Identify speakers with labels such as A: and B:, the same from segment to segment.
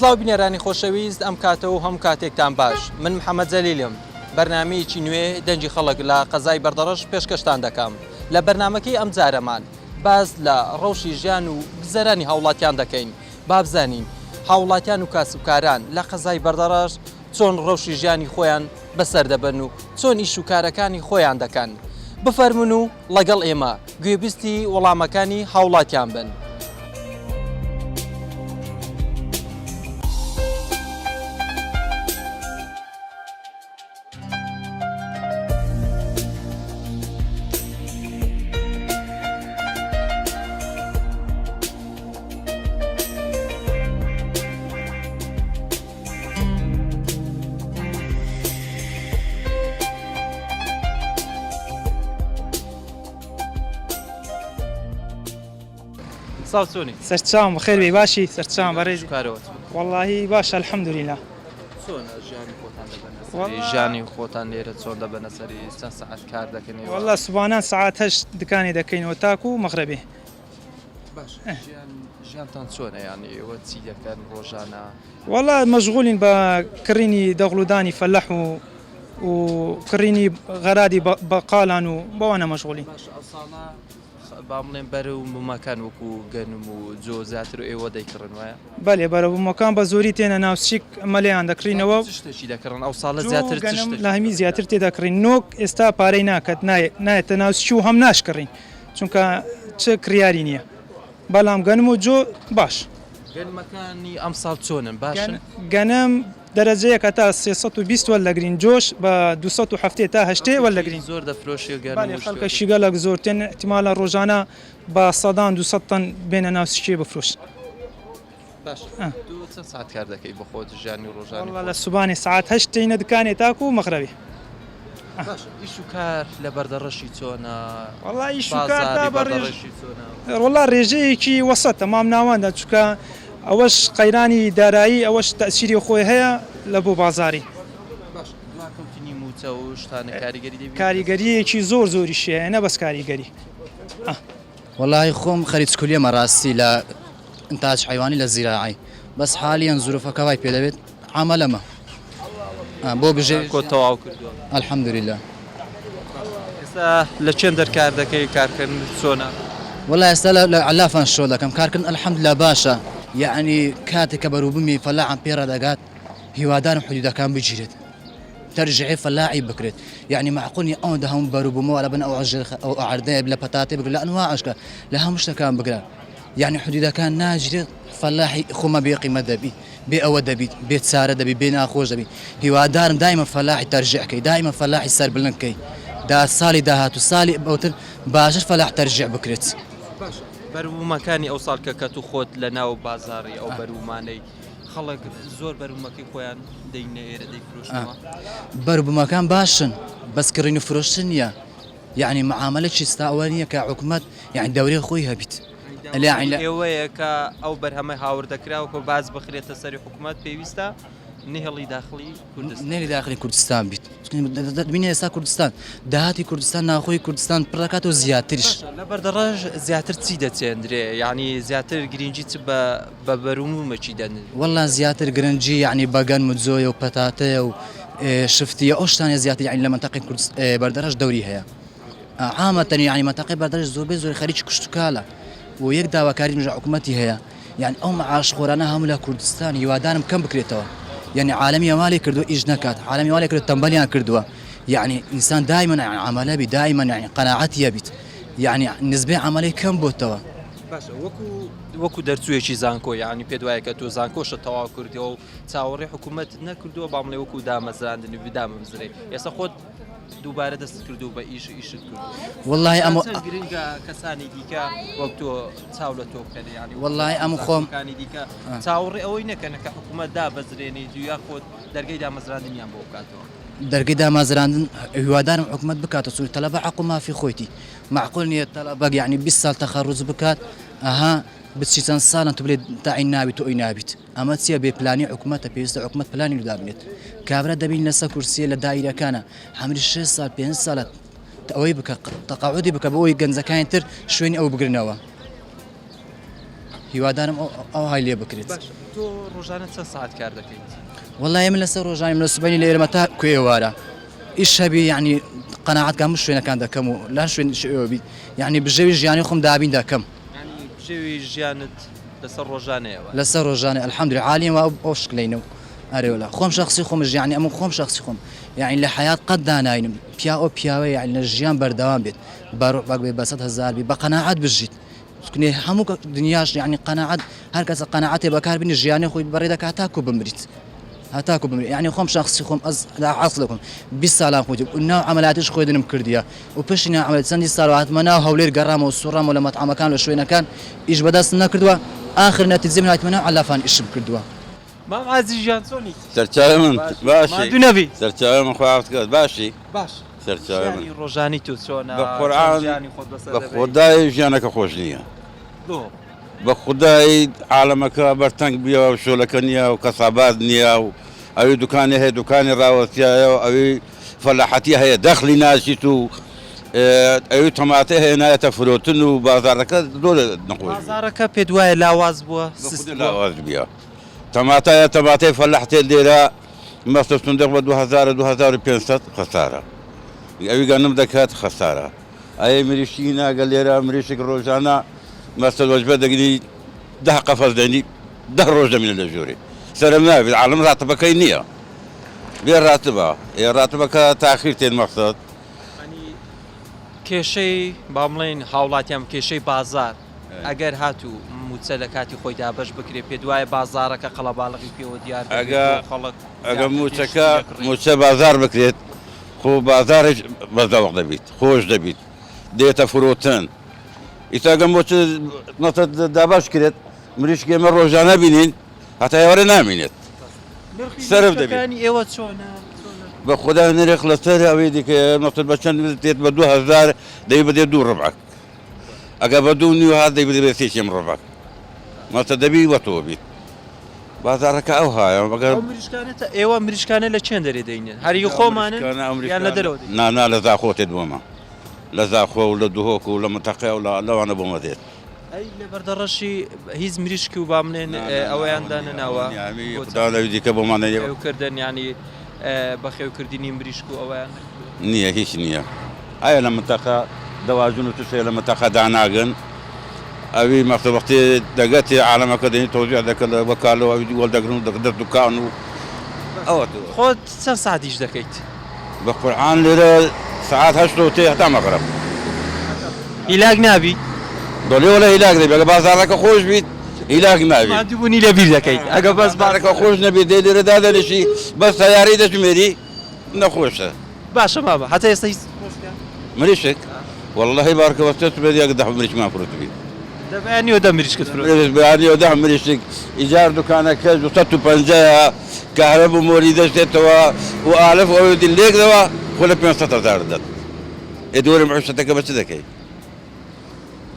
A: سڵاو بینەرانی خۆشەویست ئەم کاتە و هەموو کاتێکتان باش من محەممەد جەلیلم بەرنمەیەکی نوێ دەنگی خەڵک لە قەزای بەردەڕەش پێشکەشتان دەکەم لە بەرنمەکەی ئەم جارەمان باس لە ڕەوشی ژیان و گوزەرانی هاوڵاتیان دەکەین بابزانین هاوڵاتیان و کاسبکاران لە قەزای بەردەڕەش چۆن ڕەوشی ژیانی خۆیان بەسەر دەبەن و چۆن ئیش و کارەکانی خۆیان دەکەن؟ بفەرموون و ڵەگەڵ ئێمە گوێبیستی وەڵامەکانی هاوڵاتیان بن. سڵاو چۆنی؟
B: سەرچاوم بەخێر بێی باشی سەرچاوم بەڕێزی
A: کارەوە چۆن؟
B: وەڵاهی باشە الحمدللە
A: چۆنە ژیانی خۆتان دەبەنە سەری ژیانی خۆتان لێرە چۆن دەبەنە سەری چەند سەعات کار دەکەن ئێوە؟
B: وەڵا سوبانان سەعات هەشت دکانێ دەکەینەوە تاکو مەغرەبێ
A: باشە ژیان ژیانتان چۆنە یانی ئێوە چی دەکەن ڕۆژانە؟
B: وەڵا مەشغولین بە کڕینی دەغڵودانی فەلەح و و کڕینی غەرادی بەقالان و بەوانە مەشغولین.
A: باشە ئەو ساڵە با بڵێن بەرە و بومەکان وەکو گەنم و جۆ زیاتر ئێوە دەیکڕن وایە؟
B: بەلێ بەرە بومەکان بە زۆری تێنە ناو سیک ئەمە لێیان دەکڕینەوە.
A: چ شتێکی دەکڕن ئەو ساڵە زیاتر چ شتێکی؟
B: لە هەمی زیاتر تێ دەکڕین نۆک ئێستا پارەی ناکات نایەتە ناو سکی و هەم ناشکڕین چونکە چ کڕیاری نییە بەڵام گەنم و جۆ باش.
A: گەنمەکانی ئەمساڵ چۆنن باشن؟
B: گەنم دەرەجە یەک هەتا 320 وەردەگرین جۆش بە 270 تا هەشتێ وەردەگرین.
A: زۆر دەفرۆشی گەنم
B: بەلێ خەڵکەشی گەلەک زۆر تێن ئیحتیمالە ڕۆژانە بە سەدان 200 تەن بێنە ناو سکێ بفرۆشن.
A: باشە تۆ چەند سەعات کار دەکەی بۆ خۆت ژیانی ڕۆژانی
B: وەڵا لە سوبانێ سەعات هەشت تێینە دکانێ تاکوو مەغرەبێ.
A: باشە ئیش و کار لە بەردەڕەشی چۆنە؟
B: وەڵا ئیش و کار تا بە وەڵا ڕێژەیەکی وەسەتە مام ناوەندە چونکە ئەوەش قەیرانی دارایی ئەوەش تەئسیری خۆی هەیە لە بۆ بازاری.
A: باشە دواکەوتنی مووچە و شتانە کاریگەری دەبی؟
B: کاریگەرییەکی زۆر زۆریشی هەیە نە بەس کاریگەری.
C: وەڵاهی خۆم خەریج کولیەمە ڕاستی لە ئینتاج حەیوانی لە زیراعی بەس حالیەن زروفەکە وای پێ دەبێت عەمەلەمە بۆ بژێوی
A: کۆ تەواو کردووە
C: الحمدللە.
A: ئێستا لە چێن دەر کار دەکەی کارکردن چۆنە؟
C: وەڵا ئێستا لە عەلافان شۆ دەکەم کارکردن الحمدللە باشە یەعنی کاتێک کە بەروبوومی فەلاحم پێ ڕادەگات هیوادارم حدودەکان بگیرێت تەرجیعی فەلاحی بکرێت یەعنی مەعقول نیە ئەوەندە هەموو بەروبوومەوە لە بن ئەو ئەو عەردەیە لە پەتاتەی بگرە لە ئەنواعشکە لە هەموو شتەکان بگرە یەعنی حدودەکان ناگیرێت فەلاحی خۆمە بێ قیمەت دەبی بێ ئەوە دەبیت بێ چارە دەبی بێ ناخۆش دەبی هیوادارم دایمە فەلاحی تەرجیع کەی دایمە فەلاحی سەر بلند کەی دا ساڵی داهاتوو ساڵی بەوتر باشتر فەلاح تەرجیع بکرێت.
A: باشە بەروبوومەکانی ئەو ساڵ کە کە تو خۆت لە ناو بازاڕی ئەو بەروبوومانەی خەڵک زۆر بەروبوومەکەی خۆیان دەینە ئێرە دەیفرۆشنەوە؟
C: بەروبوومەکان باشن بەس کڕین و فرۆشتن نییە یەعنی معامەلەکی ستا ئەوە نییە کە حکومەت یەعنی دەورەی خۆی هەبیت.
A: ئێوەیە کە ئەو بەرهەمە هاوردەکراوە کە باج بخرێتە سەری حکومەت پێویستە نهێڵی داخلی کوردستان
C: نهێڵی داخلی کوردستان بیت بینە ئێستا کوردستان داهاتی کوردستان ناخۆی کوردستان پڕدەکات و زیاتریش
A: لە بەردەڕەش زیاتر چی دەچێندرێ یعنی زیاتر گرنگی چ بە بە بەرومومەکی دەن
C: والله زیاتر گرنگی یعنی بەگەن و جۆیە و پەتاتەیە و شفتیە ئەو شتانە زیاتر یعنی لە منتەقی کوردستان بەردەڕەش دەوری هەیە عامەتەن یانی مەنتەقەی بەردەرش زۆربەی زۆری خەریکی کشتوکالە و یەک داواکاری مژە حکوومەتی هەیە یان ئەو معاش خۆرانە هەموو لە کوردستان هیوادارم کەم بکرێتەوە یعنی عالەمی ئەمالی کردو ئیش نەکات عالەمی والی کردو تەمبەلیان کردووە یعنی ئینسان دایما یعنی عملە بی دایما یعنی قەناعەتی هەبیت یعنی نسبەی عملی کەم بۆتەوە
A: باشە وەکو وەکو دەرچوویەکی زانکۆ یعنی پێت وایە کە تۆ زانکۆشت تەواو کردەوە و چاوەڕێ حکوومەت نەکردووە بامڵێ وەکو دامەزراندنی بدامەزرێ ئێستا خۆت دووبارە دەستت کردو بە ئیش ئیشت کرد
C: وەڵی ئەمە
A: گرنگە کەسانی دیکە وەک تۆ چاو لە تۆ بکەن یانی
C: وەڵی ئەم خۆم
A: کانی دیکە چاوەڕێ ئەوەی نەکەن کە حکوومەت دابەزرێنی دویا خۆت دەرگەی دامەزراندنیان بۆ بکاتەوە
C: دەرگەی دامازراندن هیوادارم حکومت بکاتە سوور تەلەبە حەق و مافی خۆیتی معقول نییە تەلەبەک یعنی 20 ساڵ تەخەڕوج بکات ئەها بچی چەند ساڵن تو بلێ تاعین نابیت و ئەوی نابیت ئەمە چیە بێ پلانی حکومەتە پێویستە حکومەت پلانی لۆ دابنێت کابرا دەبین لەسە کورسیە لە دایرەکانە حەمری شێ سال پێ سالە ئەوەی بکە تەقاعودی بکە بۆ ئەوی گەنجەکانی تر شوێنی ئەو بگرنەوە. هیوادارم ئەوهای لێ بکرێت.
A: باشە تۆ ڕۆژانە چەند سەعات کار دەکەیت؟
C: وەڵای من لەسەر ڕۆژانی من لە سبەینی لە ئێرەمە تا کوێوارە ئیش هەبی یعنی قەناعەت کە هەموو شوێنەکان دەکەم و لە هەر شوێن ئێوە بیت یعنی بژێوی ژیانی خۆم دابین دەکەم.
A: یعنی بژێوی ژیانت لەسەر ڕۆژانەیە وایە؟
C: لەسەر ڕۆژانە الحمدللە عالیم وا ئەو شکلەینە و ئەرێ وەلا خۆم شەخسی خۆمش یعنی ئەمن خۆم شەخسی خۆم یعنی لە حەیات قەت داناینم پیا ئەو پیاوە یعنی لە ژیان بەردەوام بێت بە ڕوعبەک بێ بە 100,000 بی بە قەناعەت بژیت چونکە هەموو دنیاش یعنی قەناعەت هەر کەسە قەناعەتێ بەکار بینی ژیانی خۆی بەڕێ دەکات تاکو بمریت هەتاکو بمری یعنی خۆم شخصی خۆم ئەز لا عەسڵکم 20 ساڵان خۆی و ناو عەمەلاتیش خۆی دنم کردیە و پشتی ناو عەمەلات چەندی ساڵ هاتمە ناو هەولێر گەڕامەوە سوڕامەوە لە مەتعەمەکان لە شوێنەکان ئیش بەدەستم نەکردووە ئاخر نەتیجەی من هاتمە ناو عەلافان ئیشم کردووە.
A: مام ئازیز گیان چۆنی؟
D: سەرچاوی من باشی
A: ماندوو نەبی.
D: سەرچاوی من خوا عەفوت کات باشی
A: باش
D: سەرچاوی من
A: ژیانی ڕۆژانی تۆ چۆنە؟
D: بە قورعان
A: چۆن ژیانی خۆت بەسەر
D: بە
A: دەبەی؟
D: خودای ژیانەکە خۆش نییە
A: بۆ؟
D: بە خودای عالەمەکە بەرتەنگ بیە و شۆلەکە نییە و کەسابات نییە و ئەوی دوکانی هەیە دوکانی ڕاوەستایە و ئەوی فەلاحەتی هەیە دەخلی ناچیت و ئەوی تەماتە هەیە نایەتە فرۆتن و بازاڕەکە زۆر نەخۆش
A: بازاڕەکە پێت وایە لاواز بووە؟ سست بووە؟
D: لاواز بیە تەماتە تەماتەی فەلاح تێ لێرە مەستە سندق بە 2000 2500 خەسارە ئەوی گەنم دەکات خەسارە ئەی مریشکی ناگە لێرە مریشک ڕۆژانە مەستە وەجبە دەگری ده قەفەز دەنی ده ڕۆژ دەمینە لە ژوورێ سەرم نابێت عالم ڕاتبەکەی نییە بێ ڕاتبە ئێ ڕاتبەکە تاخیر تێن مەقسەد.
A: یانی کێشەی با بڵێین هاوڵاتیان کێشەی بازار ئەگەر هاتوو موچە لە کاتی خۆی دابەش بکرێ پێت وایە بازارەکە قەڵەباڵغی پێوە دیار دەبێت
D: ئەگە
A: و خەڵک
D: ئەگە
A: زیاتر پێشتی
D: موچەکە
A: دەکڕێت؟
D: موچە بازار بکرێت خۆ بازاریش بەزەوق دەبیت خۆش دەبیت دێتە فرۆتن ئیستا گە موچە مەسەد دابەش کرێت مریشک ئێمە ڕۆژانە بینین هەتا ئێوارە نامینێت
A: نرخی
D: سەرف دەبێت.
A: مریشکەکانی ئێوە چۆنە؟
D: بە خودا نرخ لەسەر ئەوەی دیکە مەسەد بە چەند دێت بە 2000 دەی بدێ دوو ڕبعک ئەگە بە دوو نیو هات دەی بدێ بە سێ کێم ڕبعک مەسە دەبی وە تۆ بیت بازاڕەکە ئەو هایە مەگەر
A: ئەو مریشکانە تا ئێوە مریشکانە لە چێن دەرێ دەینن هەری خۆمانن یان لە دەرەوە دێن؟
D: نا نا لە زاخۆ تێت بۆمە لە زاخۆ و لە دهۆک و لە مەتەقێ و لە لەوانە بۆمە دێت.
A: ئەی لە بەردەڕەشی هیچ مریشک و با بڵێن ئەوەیان دانەناوە بۆ
D: خودا لەوی دیکە بۆمان نەیە.
A: بەخێوکردن یانی بەخێوکردنی مریشک و ئەوەیان نەکردووە؟
D: نییە هیچ نییە ئایا لە منتەقە دەواجن و تشێ لە منتەقە داناگەن ئەوی مەختە وەختی دەگەتێ عالەمەکە دێنی تۆزیع دەکەن لە وەکالەوە ئەوی وەردەگرن و دەکەن دەست دوکان و ئەوە
A: خۆت چەند سەعات ئیش دەکەیت؟
D: بە قورعان لێرە سەعات هەشتەوە تێ هەتا مەغرب.
A: هیلاک نابی؟
D: بەڵێ وەڵا هیلاک دەبی ئەگەر بازاڕەکە خۆش بیت هیلاک نابی.
A: ماندووبوونی لە بیر دەکەیت ئەگە بەس
D: بازاڕەکە خۆش نەبێت دێ لێرە دادەنیشی بەس سەیارەی دەژمێری نەخۆشە.
A: باشە مامە هەتا ئێستا هیچ فرۆشتیان؟
D: مریشک؟ وەڵڵاهی بارکە بەس تۆ سبەی یەک دە مریشکمان فرۆشتبی.
A: دە بەیانیەوە دە مریشکت فرۆشت؟
D: بەیانیەوە دە مریشک ئیجار دوکانەکەش 250 کەهرەب و مۆلیدەش دێتەوە و ئالف و ئەوی دی لێکدەوە خۆ لە 500 هەزار دەدات. ئێ دۆرم عوشرەتەکە بە چ دەکەی؟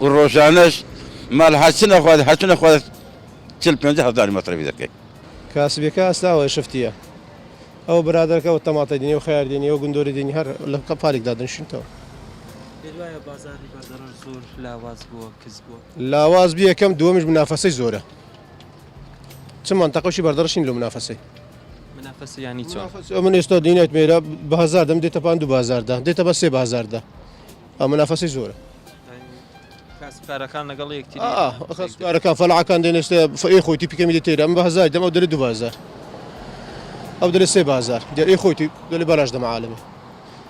D: و ڕۆژانەش ماڵ هەرچ نەخوات هەرچ نەخوات 40 50 هەزاری مەسرەفی دەکەی.
E: کاسبیەکە ئەسلا ئەوەیە شفتیە. ئەوە برادەرەکە ئەوە تەماتەی دێنی ئەوە خەیار دێنی ئەوە گندۆری دێنی هەر لە قەپارێک دادەنیشینتەوە.
A: پێت وایە بازاڕی بەردەڕەش زۆر لاواز بووە کز بووە؟
E: لاواز بی یەکەم دووەمیش منافەسەی زۆرە چ مەنتەقەشی بەردەڕەش نین لۆ منافەسەی.
A: منافەسە یانی چۆن؟
E: منافەسە من ئێستا دینایت مێرە بە هەزار دەم دێتە پان دوو بە هەزار دە دێتە بە سێ بە هەزار دە ئە منافەسەی زۆرە.
A: کاسبکارەکان لەگەڵ یەکتری
E: کاسبکارەکان فەلاحەکان دێن ئێستا ئێ خۆیتی پیکەمی دێ تێرە من بە هەزار دەم ئەو دەرێ دوو بە هەزار ئەو دەرێ سێ بە هەزار دیار ئێ خۆیتی دەلێ بەلاش دەمە عالەمێ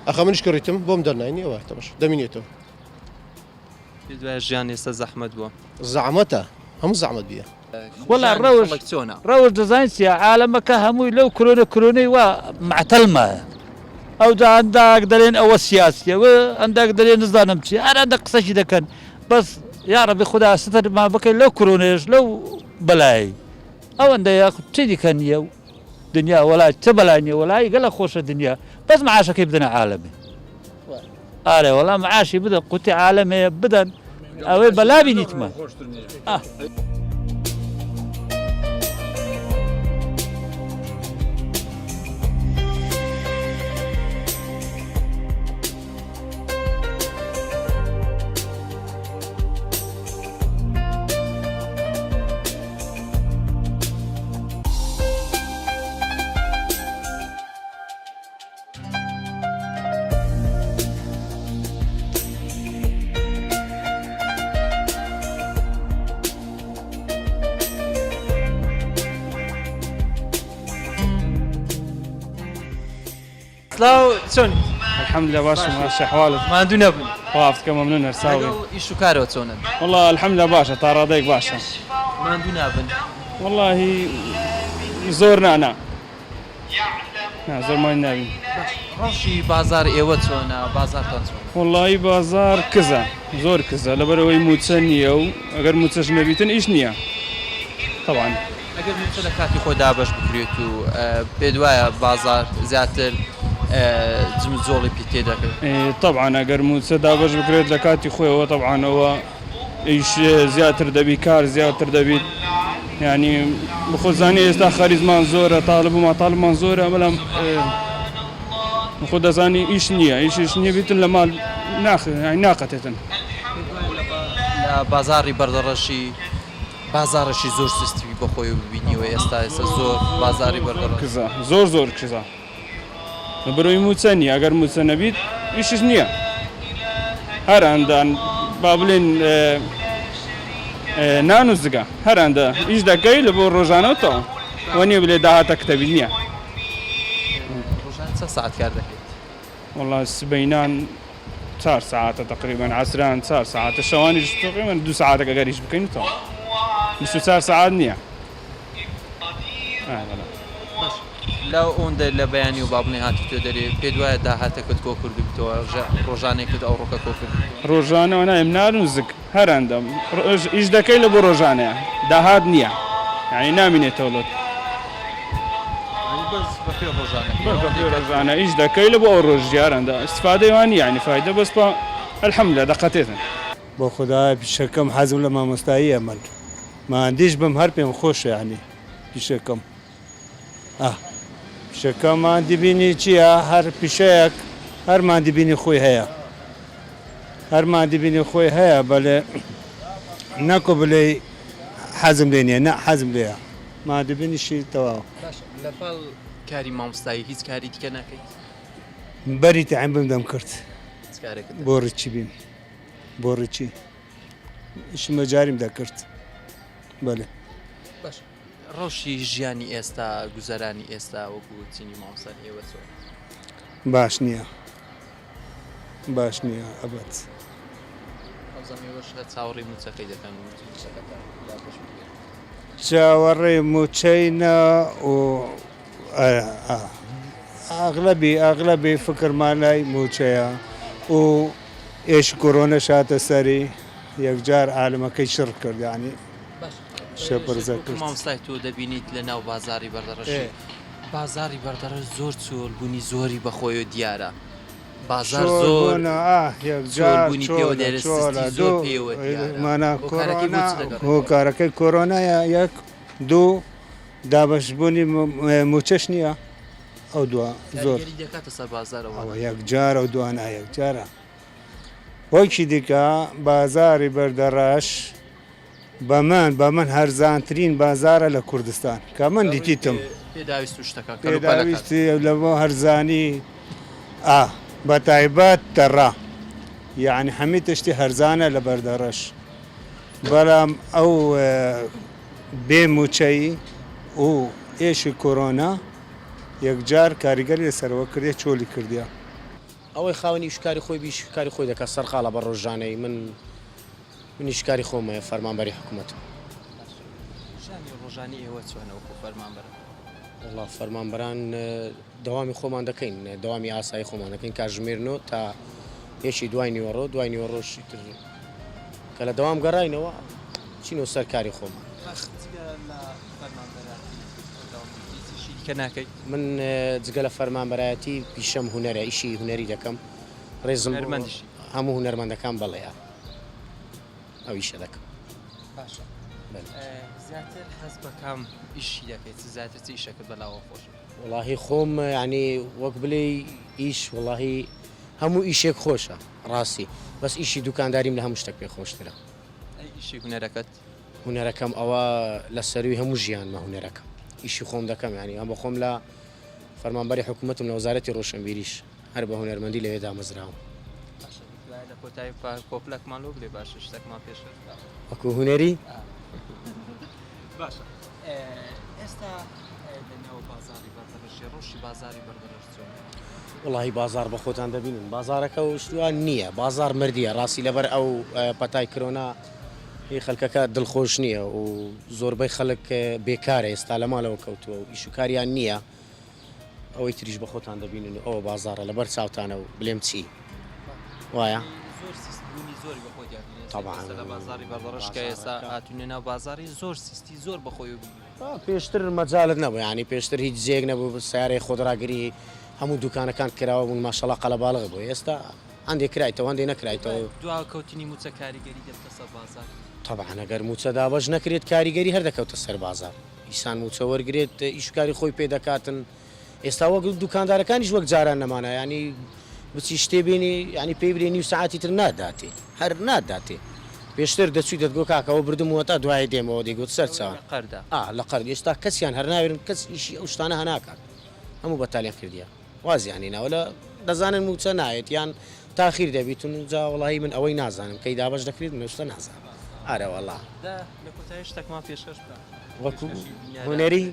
E: ئەخە منیش کڕیتم بۆم دەرناینی ئەوە تەمەش دەمینێتەوە.
A: پێت وایە ژیان ئێستا زەحمەت بووە؟
E: زەعمەتە هەموو زەعمەت بیە.
F: وەڵا ڕەوش ڕەوش دەزانی چیە عالەمەکە هەمووی لەو کرۆنە کرۆنەی وا مەعتەل مایە ئەوجا هەنداک دەلێن ئەوە سیاسیە و هەنداک دەلێن نزانم چی هەر هەندە قسەشی دەکەن بەس یاڕەبی خودا سترمان بکەی لەو کرۆنەیەش لەو بەلایەی ئەوەندە یاخود چی دیکە نییە و دنیا وەلا چ بەلای نییە وەلای گەلە خۆشە دنیا بەس معاشەکەی بدەنە عالەمێ ئارێ وەڵا معاشی بدەن قوتی عالەمێ بدەن ئەوەی بەلا بینیتمە.
A: سڵاو چۆنیت؟
G: الحمدللە باشم باشە حواڵت؟
A: ماندوو نەبن.
G: خوا حافظ کە مەمنون هەر ساغ بی.
A: لەگەڵ ئیش و کارەوە چۆنن؟
G: وەڵا الحمدللە باشە تا ڕادەیەک باشە.
A: ماندوو نابن؟
G: وەڵاهی زۆر نا نا نا زۆر ماندوو نابین.
A: باشە ڕەوشی بازاڕ ئێوە چۆنە بازاڕتان چۆنە؟
G: وەڵاهی بازاڕ کزە زۆر کزە لەبەرئەوەی مووچە نییە و ئەگەر مووچەش نەبیتن ئیش نییە تەبعەن.
A: ئەگەر مووچە لە کاتی خۆی دابەش بکرێت و پێت وایە بازاڕ زیاتر جموجۆڵی پی تێ دەکرێت؟
G: تەبعەن ئەگەر مووچە دابەش بکرێت لە کاتی خۆیەوە تەبعەن ئەوە ئیش زیاتر دەبی کار زیاتر دەبیت یانی بخۆ زانی ئێستا خەریزمان زۆرە تاڵب و ماتاڵبمان زۆرە بەڵام خۆ دەزانی ئیش نییە ئیشیش نییە بیتن لە ماڵ ناقەتێتن.
A: لە بازاڕی بەردەڕەشی بازاڕێکی زۆر سستی بە خۆیەوە ببینیوە ئێستا ئێستا زۆر بازاڕی بەردەڕەش.
G: کزە زۆر زۆر کزە لەبەرئەوەی موچە نییە ئەگەر موچە نەبیت ئیشش نییە هەر ئەندان با بڵێن نان و زگە هەر ئەندە ئیش دەکەی لە بۆ ڕۆژانەوە تەواو وە نییە بلێ داهاتە کتەبی نییە.
A: ڕۆژانە چەند سەعات کار دەکەیت؟
G: وەڵا سبەینان چار سەعاتە تەقریبەن عەسران چار سەعاتە شەوانیش تەقریبەن دوو سەعاتێک ئەگەر ئیش بکەین تەواو 24 سەعات نییە
A: باش لە ئەوەندە لە بەیانی و با بڵێین هاتیتۆ دەرێ پێت وایە داهاتەکەت کۆ کردبتەوە ڕۆژانێکت ئەوڕۆکە کۆ کردبتەوە؟
G: ڕۆژانە نایم نان و زگ هەر ئەندەم ئیش دەکەی لە بۆ ڕۆژانەیە داهات نییە یانی نامینێتەوە لۆت.
A: یانی بەس بە پێ ڕۆژانە
G: بەس بە پێ ڕۆژانە ئیش دەکەی لە بۆ ئەو ڕۆژ دیار ئەندە ئیستفادەی وان نییە یانی فایدە بەس بە الحمدللە دەقەتێتن.
H: بۆ خودا پیشەکەم حەزم لە مامۆستاییە من ماندیش بم هەر پێم خۆشە یانی پیشەکەم. ئاه پیشەکە ماندیبینی چییە؟ هەر پیشەیەک هەر ماندیبینی خۆی هەیە هەر ماندیبینی خۆی هەیە بەلێ نەکۆ بلێی حەزم لێ نییە نە حەزم لێیە ماندیبینیشی تەواو.
A: باشە لە پاڵ کاری مامۆستایی هیچ کاری دیکە ناکەیت؟
H: بەری تەعین بم دەمکرد
A: چ کارێکت دەکرد؟
H: بۆ ڕیچی بیم بۆ ڕیچی ئیشم بەجاریم دەکرد بەلێ.
A: باشە ڕەوشی ژیانی ئێستا، گوزەرانی ئێستا وەکو چینی مامۆستایانی ئێوە چۆنە؟
H: باش نییە باش نییە ئەبەد.
A: ئەوزا ئێوەش هەر چاوەڕێی مووچەکەی دەکەن و مووچەکەتان دابەش بکرێت؟
H: چاوەڕێی مووچەی نا و ئەغلەبی ئەغلەبی فکرمان لای مووچەیە و ئێش کۆرۆنەش هاتە سەری یەکجار عالەمەکەی شڕ کرد یانی. شێرپەرزە کرد.
A: مامۆستای تۆ دەبینیت لە ناو بازاری بەردەڕەشی بازاری بەردەڕەش زۆر چۆل بوونی زۆری بەخۆیەوە دیارە بازار زۆر چۆل بوونی پێوە دیارە سستی زۆر پێوە دیارە هۆکارەکەی بۆ چ دەگەڕێتەوە؟
H: هۆکارەکەی کۆرۆنایە یەک دوو دابەشبوونی مووچەش نییە ئەو دووە زۆر
A: کاریگەری دەکاتە سەر بازارەوە
H: ئەوە یەکجار ئەو دوانە یەکجارە وەکی دیکە بازاری بەردەڕەش بەمن بەمن هەرزانترین بازارە لە کوردستان کە من دیتیتم.
A: پێداویست و شتەکان کەلوپەلەکان.
H: پێداویستی لە بۆ هەرزانی ئا بە تایبەت تەڕە یەعنی هەمی تشتی هەرزانە لە بەردەڕەش بەڵام ئەو بێ موچەیی و ئێشی کۆرۆنا یەکجار کاریگەری لەسەرەوە کردیە چۆلی کردیە.
I: ئەوەی خاوەنی ئیش و کاری خۆی بی ئیش و کاری خۆی دەکات سەرقاڵە بە ڕۆژانەی من منیش کاری خۆم هەیە فەرمانبەری حکومەتم.
A: باشە ژیانی ڕۆژانەی ئێوە چۆنە وەکو فەرمانبەران؟
I: وەڵا فەرمانبەران دەوامی خۆمان دەکەین دەوامی ئاسایی خۆمان دەکەین کاتژمێر نۆ تا یەکی دوای نیوەڕۆ دوای نیوەڕۆش ئیتر کە لە دەوام گەڕاینەوە چینەوە سەر کاری خۆمان.
A: باشە جگە لە فەرمانبەرایەتی هیچ ئیشی دیکە ناکەیت؟
I: من جگە لە فەرمانبەرایەتی پیشەم هونەرە ئیشی هونەری دەکەم ڕێزم بۆ
A: هونەرمەندیشی؟
I: هەموو هونەرمەندەکان بەڵێ ئەو ئیشە دەکەم.
A: باشە زیاتر حەز بە کام ئیشی دەکەیت زیاتر چ ئیشەکەت بەلاوە خۆشە؟
I: وەڵاهی خۆم یانی وەک بلێی ئیش وەڵاهی هەموو ئیشێک خۆشە ڕاستی بەس ئیشی دوکانداریم لە هەموو شتێک پێ خۆشترە.
A: ئەی ئیشی هونەرەکەت؟
I: هونەرەکەم ئەوە لە سەرووی هەموو ژیانمە هونەرەکەم ئیشی خۆم دەکەم یانی هەم بەخۆم لە فەرمانبەری حکوومەتم لە وەزارەتی ڕۆشنبیریش هەر بە هونەرمەندی لەوێ دامەزراوم.
A: باشە دوایە لە کۆتایی کۆپلەکمان لۆ بلێ باشە شتەکمان پێشکەش بکە.
I: وەکو هونەری؟
A: باشە ئێستا لە ناو بازاڕی بەردەڕەشی ڕەوشی بازاڕی بەردەڕەش چۆنە؟
I: وەڵاهی بازاڕ بە خۆتان دەبینن بازاڕەکە و شتوان نییە بازاڕ مردیە ڕاستی لەبەر ئەو پەتای کرۆنا هی خەلکەکە دڵخۆش نییە و زۆربەی خەڵک بێکارە ئێستا لە ماڵەوە کەوتووە و ئیش و کاریان نییە ئەوەی تریش بە خۆتان دەبینن و ئەوە بازاڕە لەبەر چاوتانە و بلێم چی وایە
A: زۆر سیست بوونی زۆری بە خۆی دیار بینێ
I: طبعا
A: لە بازاڕی بەردەڕەش کە ئێستا هاتوونە ناو بازاڕی زۆر سیستی زۆر بە خۆی بینی.
I: پێشتر مەجالت نەبوو یانی پێشتر هیچ جێیەک نەبوو سەیارەی خۆت ڕاگری هەموو دوکانەکان کراوە بوون ماشەڵا قەلەباڵغ بوو ئێستا هەندێک کرایتەوە هەندێک نەکرایتەوە.
A: دوا کەوتنی موچە کاریگەری دەبتە سەر بازاڕ؟
I: تەبعەن ئەگەر موچە دابەش نەکرێت کاریگەری هەر دەکەوتە سەر بازاڕ ئیسان موچە وەرگرێت ئیش و کاری خۆی پێ دەکاتن ئێستا وەک دوکاندارەکانیش وەک جاران نەمانە یانی بچی شتێ بینی یانی پێی برێ نیو سەعاتی تر ناداتێ هەر ناداتێ پێشتر دەچووی دەتگۆ کاکە ئەوە بردم و هەتا دوایێ دێمەوە دەیگوت سەر چاوان
A: لە قەردا.
I: ئا لە قەرد ئێستا کەسیان هەر ناوێرن کەس ئیشی ئەو شتانە هەناکات هەموو بەتالیان کردیە وازیان هیناوە لە دەزانن مووچە نایەت یان تاخیر دەبیتن جا وەڵاهی من ئەوەی نازانم کەی دابەش دەکرێت من ئەو شتە نازانم ئارە وەڵا.
A: دە لە کۆتایی شتەکمان پێشکەش بکە.
I: وەکو هونەری؟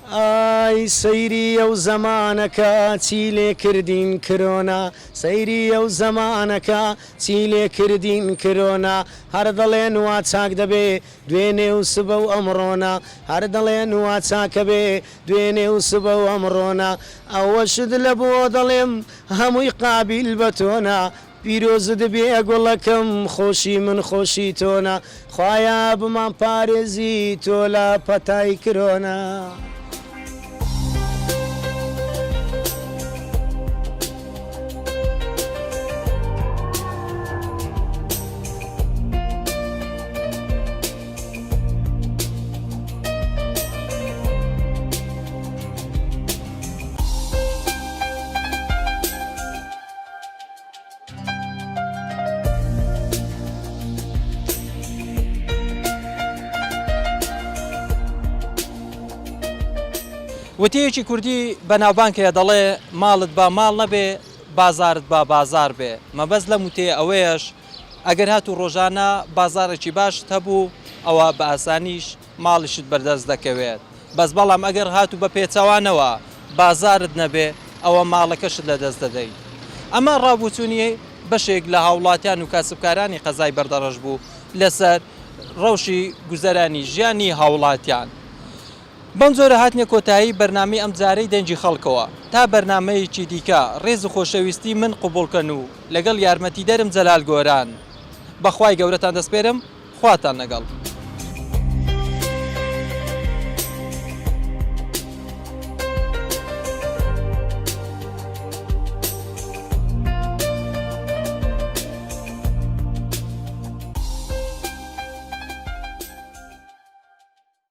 I: ئای سەیری ئەو زەمانەکە چی لێ کردین کرۆنا سەیری ئەو زەمانەکە چی لێ کردین کرۆنا هەر دەڵێن وا چاک دەبێ دوێنێ و سبە و ئەمڕۆنا هەر دەڵێن وا چاکەبێ دوێنێ و سبە و ئەمڕۆنا ئەوەشت لە بۆ دەڵێم هەمووی قابیل بە تۆنا پیرۆزت بێ گوڵەکەم خۆشی من خۆشی تۆنا خوایە بمان پارێزی تۆ لە پەتای کرۆنا.
A: وتەیەکی کوردی بەناوبانگ هەیە دەڵێ ماڵت با ماڵ نەبێ بازارت با بازار بێ مەبەست لەم وتەیە ئەوەیەش ئەگەر هاتوو ڕۆژانە بازارێکی باشت هەبوو ئەوە بە ئاسانیش ماڵیشت بەردەست دەکەوێت بەس بەڵام ئەگەر هاتوو بە پێچەوانەوە بازارت نەبێ ئەوە ماڵەکەشت لەدەست دەدەی. ئەمە ڕابوچونی بەشێک لە هاوڵاتیان و کاسبکارانی قەزای بەردەڕەش بوو لەسەر ڕەوشی گوزەرانی ژیانی هاوڵاتیان. بەم جۆرە هاتنە کۆتایی بەرنامەی ئەمجارەی دەنگی خەڵکەوە تا بەرنامەیەکی دیکە ڕێز و خۆشەویستی من قبوڵکەن و لەگەڵ یارمەتیدەرم جەلال گۆران بەخوای گەورەتان دەسپێرم خواتان لەگەڵ.